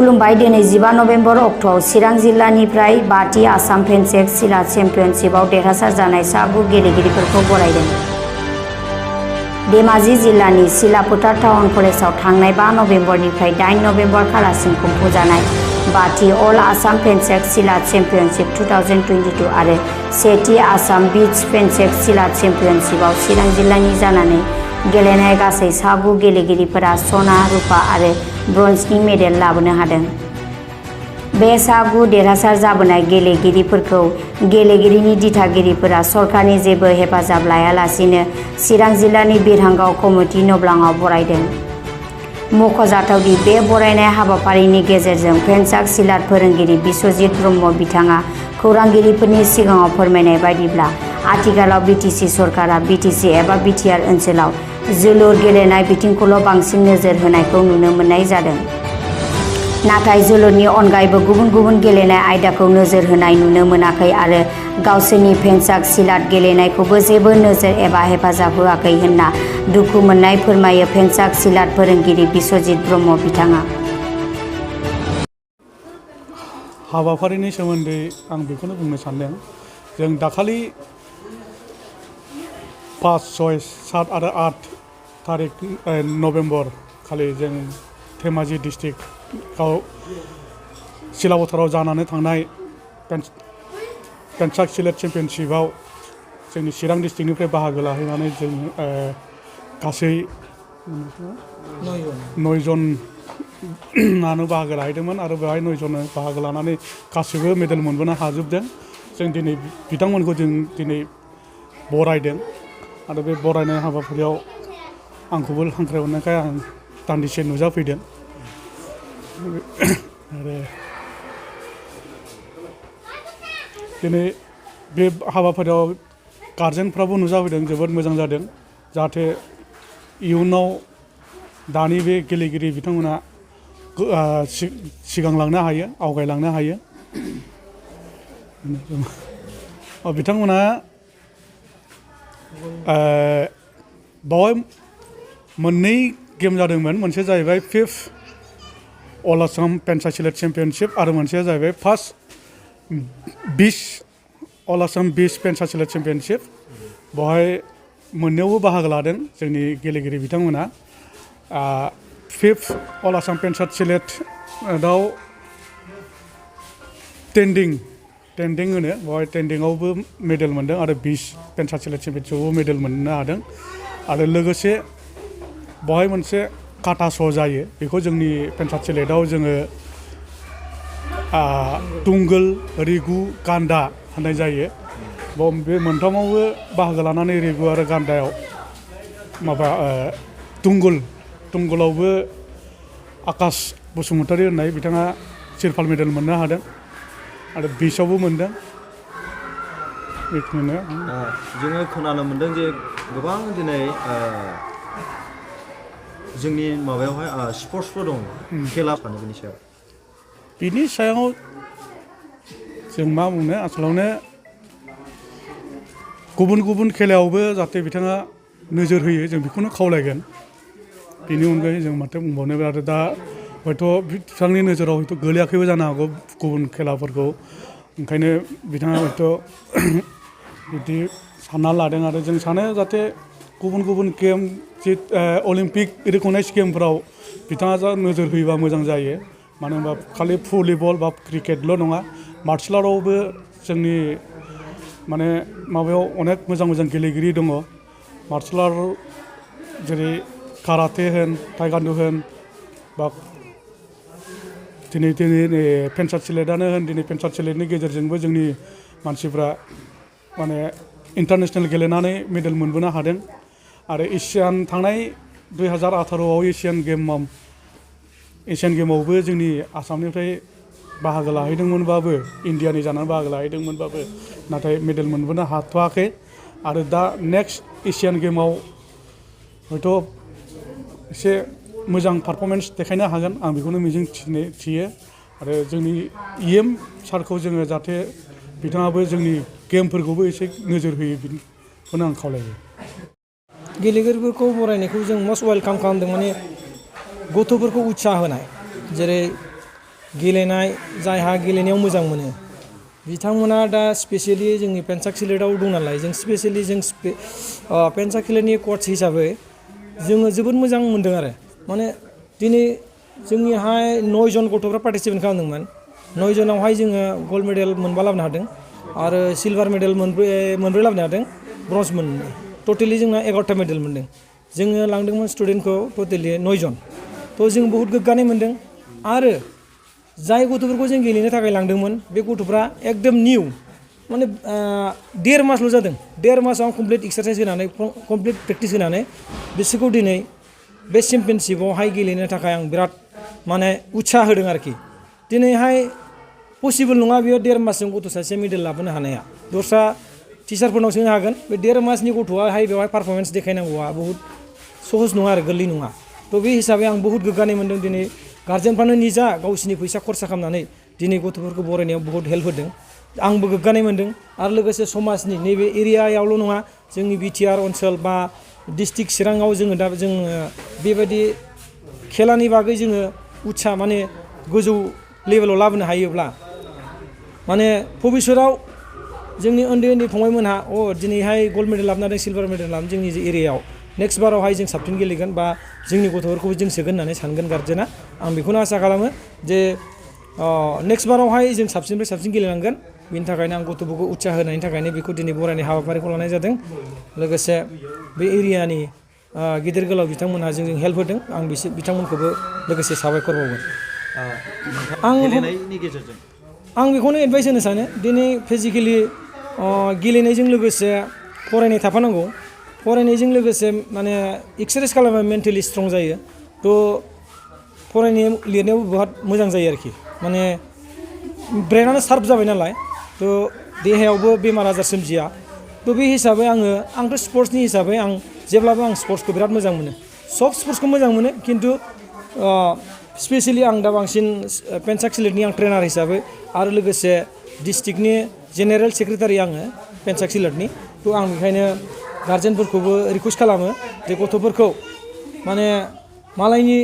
खुलुमबाय दिनै 15 नभेम्बर अक्ट'आव चिरां जिल्लानिफ्राय 5थि आसाम फेनसेक सिला चेम्पियनशिपआव देरहासार जानाय सा 9 गेलेगिरिफोरखौ बरायदों। धेमाजि जिल्लानि सिला फोथार टाउन कलेजाव थांनाय 5 नभेम्बरनिफ्राय 8 नभेम्बर खालासिम खुंफुंजानाय 5थि अल आसाम फेनसेक सिला चेम्पियनशिप 2022 आरो 1थि आसाम बीच फेनसेक सिला चेम्पियनशिपआव चिरां जिल्लानि जानानै गेलेनाय गासै सा 9 गेलेगिरिफोरा सना, रुपा आरो ब्रन्जनि मेडेल लाबोनो हादों। बे सा 9 देरहासार जाबोनाय गेलेगिरिफोरखौ गेलेगिरिनि दिथागिरिफोरा सरकारनि जेबो हेफाजाब लायालासिनो चिरां जिल्लानि बिरहांगाव कमिउनिटि नब्लाङाव बरायदों। मख'जाथावदि बे बरायनाय हाबाफारिनि गेजेरजों फेनसाक सिलाट फोरोंगिरि बिश्वजित ब्रह्म बिथाङा खौरांगिरिफोरनि सिगाङाव फोरमायनाय बायदिब्ला आथिखालाव बिटिसि सरकारा बिटिसि एबा बिटिआर ओनसोलाव जोलुर गेलेनाय बिथिंखौल' बांसिन नोजोर होनायखौ नुनो मोननाय जादों। नाथाय जोलुरनि अनगायैबो गुबुन गुबुन गेलेनाय आयदाखौ नोजोर होनाय नुनो मोनाखै आरो गावसोरनि फेनसाक सिलाट गेलेनायखौबो जेबो नोजोर एबा हेफाजाब होआखै होनना दुखु मोननाय फोरमायो फेनसाक सिलाट फोरोंगिरि बिश्वजित ब्रह्म बिथाङा। हाबाफारिनि सोमोन्दै आं बेखौनो बुंनो सानदों। जों दाखालि 5, 6, 7 आरो 8 थारिख नभेम्बर खालि जों धेमाजि डिस्ट्रिक्टआव सिलापथाराव जानानै थांनाय फेनसाक सिलेट चेम्पियनशिपआव जोंनि चिरां डिस्ट्रिक्टनिफ्राय बाहागो लाहैनानै जों गासै 9 जनानो बाहागो लाहैदोंमोन आरो बेवहाय 9 जना बाहागो लानानै गासैबो मेडेल मोनबोनो हाजोबदों। जों दिनै बिथांमोनखौ जों दिनै बरायदों आरो बे बरायनाय हाबाफारियाव आंखौबो हांख्रायहरनायखाय आं दान्दिसे नुजाफैदों। आरो दिनै बे हाबाफारियाव गार्जेनफ्राबो नुजाफैदों, जोबोद मोजां जादों। जाहाथे इयुनाव दानि बे गेलेगिरि बिथांमोना सिगांलांनो हायो, आवगायलांनो हायो। बिथांमोना बावहाय मोननै गेम जादोंमोन। मोनसे जाहैबाय 5th अल आसाम फेनसाक सिलेट चेम्पियनशिप आरो मोनसेया जाहैबाय फार्स्ट बीच अल आसाम बीच फेनसाक सिलेट चेम्पियनशिप। बेवहाय मोननैयावबो बाहागो लादों जोंनि गेलेगिरि बिथांमोना। 5th अल आसाम फेनसाक सिलेटआव टेन्डिं होनो, बेवहाय टेन्डिंआवबो मेडेल मोनदों आरो बीच फेनसाक सिलेट चेम्पियनशिपआवबो मेडेल मोननो हादों। आरो लोगोसे बेवहाय मोनसे काटा श' जायो, बेखौ जोंनि फेनसाक सिलेटआव जोङो तुंगल, रिगु, गान्दा होननाय जायो। बे मोनथामावबो बाहागो लानानै रिगु आरो गान्दायाव तुंगलावबो आकाश बसुमतारी होननाय बिथाङा सिलभार मेडेल मोननो हादों आरो बीचआवबो मोनदों। बेखौनो जोङो खोनानो मोनदों जे गोबां दिनै जोंनि माबायावहाय स्पर्ट्सफोर दं, खेला फानो बेनि सायाव। बिनि सायाव जों मा बुंनो, आसलावनो गुबुन गुबुन खेलायावबो जाहाथे बिथाङा नोजोर होयो, जों बेखौनो खावलायगोन। बेनि अनगायै जों माथो बुंबावनो। आरो दा हयथ' बिथांनि नोजोराव हयथ' गोलैयाखैबो जानो हागौ गुबुन खेलाफोरखौ, ओंखायनो बिथाङा हयथ' बिदि सानना लादों। आरो जों सानो जाहाथे गुबुन गुबुन गेम अलिम्पिक रिकगनाइज गेमफोराव बिथाङा जा नोजोर होयोबा मोजां जायो। मानो होनबा खालि भलिबल बा क्रिकेटल' नङा, मार्शेल आर्टआवबो जोंनि माने माबायाव अनेक मोजां मोजां गेलेगिरि दङ। मार्शेल आर्ट जेरै काराटे होन, टाइकान्डु होन, बा दिनै फेनसाक सिलेटआनो होन, दिनै फेनसाक सिलेटनि गेजेरजोंबो जोंनि मानसिफ्रा माने इन्टारनेसनेल गेलेनानै मेडेल मोनबोनो हादों। आरो थांनाय 2018आव एसियान गेमावबो जोंनि आसामनिफ्राय बाहागो लाहैदोंमोनबाबो, इण्डियानि जानानै बाहागो लाहैदोंमोनबाबो नाथाय मेडेल मोनबोनो हाथ'वाखै। आरो दा नेक्स्ट एसियान गेमाव हयथ' एसे मोजां पारफरमेन्स देखायनो हागोन, आं बेखौनो मिजिं थियो। आरो जोंनि सारखौ जोङो जाहाथे बिथाङाबो जोंनि गेमफोरखौबो एसे नोजोर होयो, बेखौनो आं खावलायो। गेलेगिरिफोरखौ बरायनायखौ जों मस्ट वेलकाम खालामदों। माने गथ'फोरखौ उत्साह होनाय, जेरै गेलेनाय जायहा गेलेनायाव मोजां मोनो बिथांमोना दा स्पेसियेलि जोंनि पेन्साक्सिलेटआव दं नालाय जों स्पेसियेलि जों पेन्साक्सिलेटनि कच हिसाबै जोङो जोबोद मोजां मोनदों आरो माने दिनै जोंनिहाय 9 जन गथ'फ्रा पार्टिसिपेट खालामदोंमोन 9 जनावहाय जोङो गल्ड मेडेल मोनबा लाबोनो हादों आरो सिलभार मेडेल मोनब्रै लाबोनो हादों ब्रन्ज मोननै टटेलि जोंना 11टा मेडेल मोनदों जोङो लांदोंमोन स्टुडेन्टखौ टटेलि 9 जन थ' जों बहुद गोग्गानाय मोनदों आरो जाय गथ'फोरखौ जों गेलेनो थाखाय लांदोंमोन बे गथ'फ्रा एकदम निउ माने 1.5 मासल' जादों 1.5 मासाव कमप्लिट एक्सारसाइज होनानै कमप्लिट प्रेक्टिस होनानै बिसोरखौ दिनै बे चेम्पियनशिपआवहाय गेलेनो थाखाय आं बिराद माने उत्साह होदों आरोखि दिनैहाय पसिबोल नङा बेयो 1.5 मासजों गथ' सासे मेडेल लाबोनो हानाया दस्रा टिचारफोरनाव सोंनो हागोन बे 1.5 मासनि गथ'आहाय बेवहाय पारफरमेन्स देखायनांगौआ बहुद सहज नङा आरो गोरलै नङा थ' बे हिसाबै आं बहुद गोग्गानाय मोनदों दिनै गार्जेनफ्रानो निजा गावसिनि फैसा खरसा खालामनानै दिनै गथ'फोरखौ बरायनायाव बहुद हेल्प होदों आंबो गोग्गानाय मोनदों आरो लोगोसे समाजनि नैबे एरियायावल' नङा जोंनि बिटिआर ओनसोल बा डिस्ट्रिक्ट चिराङाव जोङो बेबायदि खेलानि बागै जोङो उत्साह माने गोजौ लेभेलाव लाबोनो हायोब्ला माने भबिष्यताव जोंनि उन्दै फंबायमोनहा दिनैहाय गल्ड मेडेल लाबोनो हादों सिलभार मेडेल लाबोनो जोंनि एरियायाव नेक्स्ट बारावहाय जों साबसिन गेलेगोन बा जोंनि गथ'फोरखौबो जों सोगोन होननानै सानगोन गार्जेना आं बेखौनो आसा खालामो जे नेक्स्ट बारावहाय जों साबसिननिफ्राय साबसिन गेलेनांगोन बेनि थाखायनो आं गथ'फोरखौ उत्साह होनायनि थाखायनो बेखौ दिनै बरायनाय हाबाफारिखौ लानाय जादों लोगोसे बे एरियानि गिदिर गोलाव बिथांमोनहा जोंजों हेल्प होदों आं बिथांमोनखौबो लोगोसे साबायखर बावगोन गेलेनायनि गेजेरजों आं बेखौनो एडभाइस होनो सानो दिनै फिजिकेलि गेलेनायजों लोगोसे फरायनाय थाफानांगौ फरायनायजों लोगोसे माने एक्सारसाइज खालामबा मेन्टेलि स्ट्रं जायो थ' फरायनाय लिरनायावबो बहुत मोजां जायो आरोखि माने ब्रेनानो शार्प जाबाय नालाय थ' देहायावबो बेमार आजार सोमजिया थ' बे हिसाबै आंथ' स्पर्ट्सनि हिसाबै आं जेब्लाबो आं स्पर्ट्सखौ बिराद मोजां मोनो सब स्पर्ट्सखौ मोजां मोनो खिन्थु स्पेसियेलि आं दा बांसिन पेन्साक्सिलेटनि आं ट्रेनार हिसाबै आरो लोगोसे डिस्ट्रिक्टनि जेनेरेल सेक्रेटारि आङो पेन्साक्सिलेटनि थ' आं बेखायनो गार्जेनफोरखौबो रिकुवेस्ट खालामो जे गथ'फोरखौ माने मालायनि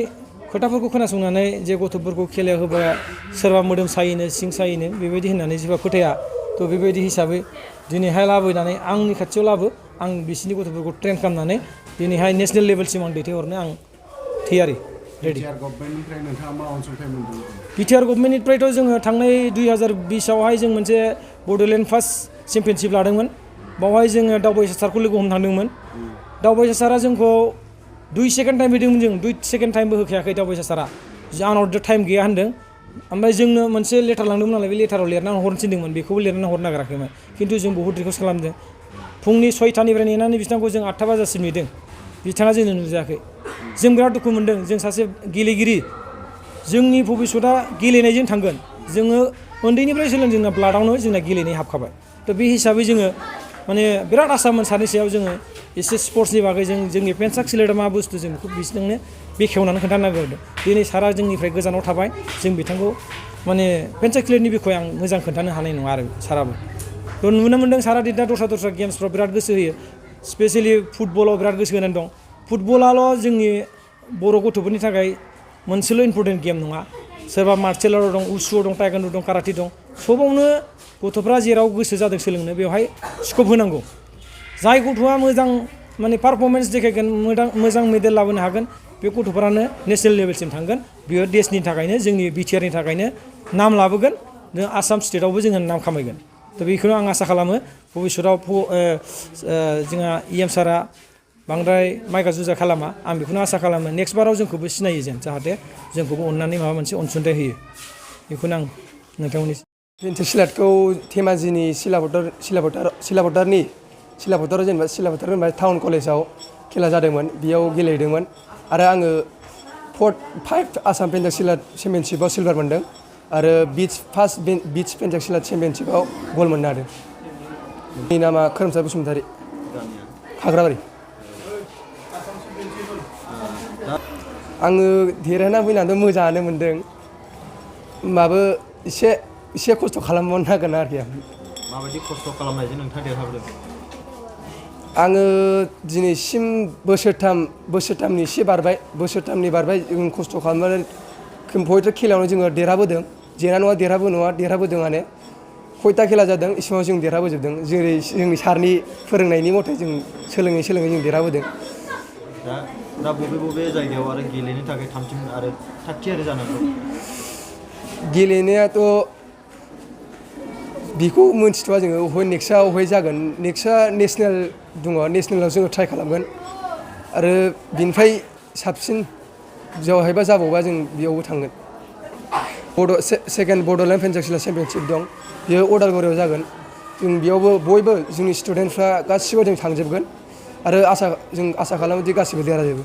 खोथाफोरखौ खोनासंनानै जे गथ'फोरखौ खेलायाव होबा सोरबा मोदोम सायोनो सिं सायोनो बेबायदि होननानै सोरबा फोथाया थ' बेबायदि हिसाबै दिनैहाय लाबोनानै आंनि खाथियाव आं बिसिनि गथ'फोरखौ ट्रेन खालामनानै दिनैहाय नेसनेल लेभेलसिम आं दैथायहरनो आं थियारि रेडि गभर्नमेन्टनिफ्राय नोंथाङा मा अनसुंथाइ मोनदों बिटिआर गभर्नमेन्टनिफ्रायथ' जोङो थांनाय 2020आवहाय जों मोनसे बड'लेण्ड फार्स्ट चेम्पियनशिप लादोंमोन बावहाय जोङो दावबायसा सारखौ लोगो हमनो थांदोंमोन दावबायसा सारा जोंखौ 2 सेकेन्ड टाइम होदोंमोन जों 2 सेकेन्ड टाइमबो होखायाखै दावबायसा सारा आंनाव टाइम गैया होनदों ओमफ्राय जोंनो मोनसे लेटार लांदोंमोन नालाय बे लेटाराव लिरनानै हरनो थिनदोंमोन बेखौबो लिरनानै हरनो नागिराखैमोन खिन्थु जों बहुद रिकुवेस्ट खालामदों फुंनि 6टानिफ्राय नेनानै बिथांखौ जों 8 बाजासिम नेदों बिथाङा जोंनो नुजायाखै जों बिराद दुखु मोनदों जों सासे गेलेगिरि जोंनि भबिष्यता गेलेनायजों थांगोन जोङो उन्दैनिफ्राय जोंना ब्लाडआवनो जोंना गेलेनाय हाबखाबाय थ' बे हिसाबै जोङो माने बिराद आसामोन सारनि सायाव जोङो एसे स्पर्ट्सनि बागै जोंनि पेन्साक्सिलेटआ मा बुस्थु जों बेखौ बिसोरनो बेखेवनानै खोन्थानो नागिरदों दिनै सारा जोंनिफ्राय गोजानाव थाबाय जों बिथांखौ माने पेन्साक्सिलेटनि बिखय आं मोजां खोन्थानो हानाय नङा आरो साराबो थ' नुनो मोनदों सारा दा दस्रा गेम्सफ्राव बिराद गोसो होयो स्पेसियेलि फुटबलाव बिराद गोसो होनानै दं फुटबलाल' जोंनि बर' गथ'फोरनि थाखाय मोनसेल' इम्परटेन्ट गेम नङा सोरबा मार्शेल आर्ट दं उसु दं टाइकान्ड दं काराटे दं सबावनो गथ'फ्रा जेराव गोसो जादों सोलोंनो बेवहाय स्कप होनांगौ जाय गथ'आ मोजां माने पारफरमेन्स देखायगोन मोजां मेडेल लाबोनो हागोन बे गथ'फोरानो नेसनेल लेभेलसिम थांगोन बेयो देशनि थाखायनो जोंनि बिटिआरनि थाखायनो नाम लाबोगोन आसाम स्टेटआवबो जोङो नाम खामायगोन थ' बेखौनो आं आसा खालामो भबिष्यताव जोंहा इएम सारा बांद्राय माइगा जुजा खालामा आं बेखौनो आसा खालामो नेक्स्ट बाराव जोंखौबो सिनायो जों जाहाथे जोंखौबो अननानै माबा मोनसे अनसुंथाइ होयो बेखौनो आं नोंथांमोननि पेन्साक्सिलेटखौ धेमाजिनि सिलापथाराव जेनेबा सिलापथार होनबा टाउन कलेजाव खेला जादोंमोन बेयाव गेलेदोंमोन आरो आङो 5 आसाम पेन्साक्सिलेट चेम्पियनशिपआव सिलभार मोनदों आरो फार्स्ट बिच पेन्साक्सिलेट चेम्पियनशिपआव गल्ड मोननो हादों आंनि नामा खोरोमसार बसुमतारी खाग्राबारि आङो देरहाना फैनानैथ' मोजाङानो मोनदों होमबाबो एसे खस्थ' खालामबावनो नांगोन आरोखि आं माबायदि खस्थ' खालामनायजों नोंथाङा देरहाबोदों आङो दिनैसिम बोसोरथामनि एसे बारबाय जों खस्थ' खालामनानै बयबो खेलायावनो जोङो देरहाबोदों जेना नङा देरहाबोदोंआनो खयथा खेला जादों इसिबां जों देरहाबोजोबदों जेरै जोंनि सारनि फोरोंनायनि मथे जों सोलोङै जों देरहाबोदों दा बबे जायगायाव आरो गेलेनो थाखाय थामथिम आरो थाग थियारि जानानै दं गेलेनायाथ' बेखौ मोनथिथ'वा जोङो अबे नेक्स्टआ अबे जागोन नेक्स्टआ नेसनेल दङ नेसनेलाव जोङो ट्राइ खालामगोन आरो बिनिफ्राय साबसिन जहायबा जाबावबा जों बेयावबो थांगोन सेकेन्ड बड'लेण्ड पेन्टाक्सिला चेम्पियनशिप दं बेयो अदालगुरियाव जागोन जों बेयावबो बयबो जोंनि स्टुडेन्टफ्रा गासिबो जों थांजोबगोन आरो जों आसा खालामोदि गासिबो देरहाजोबो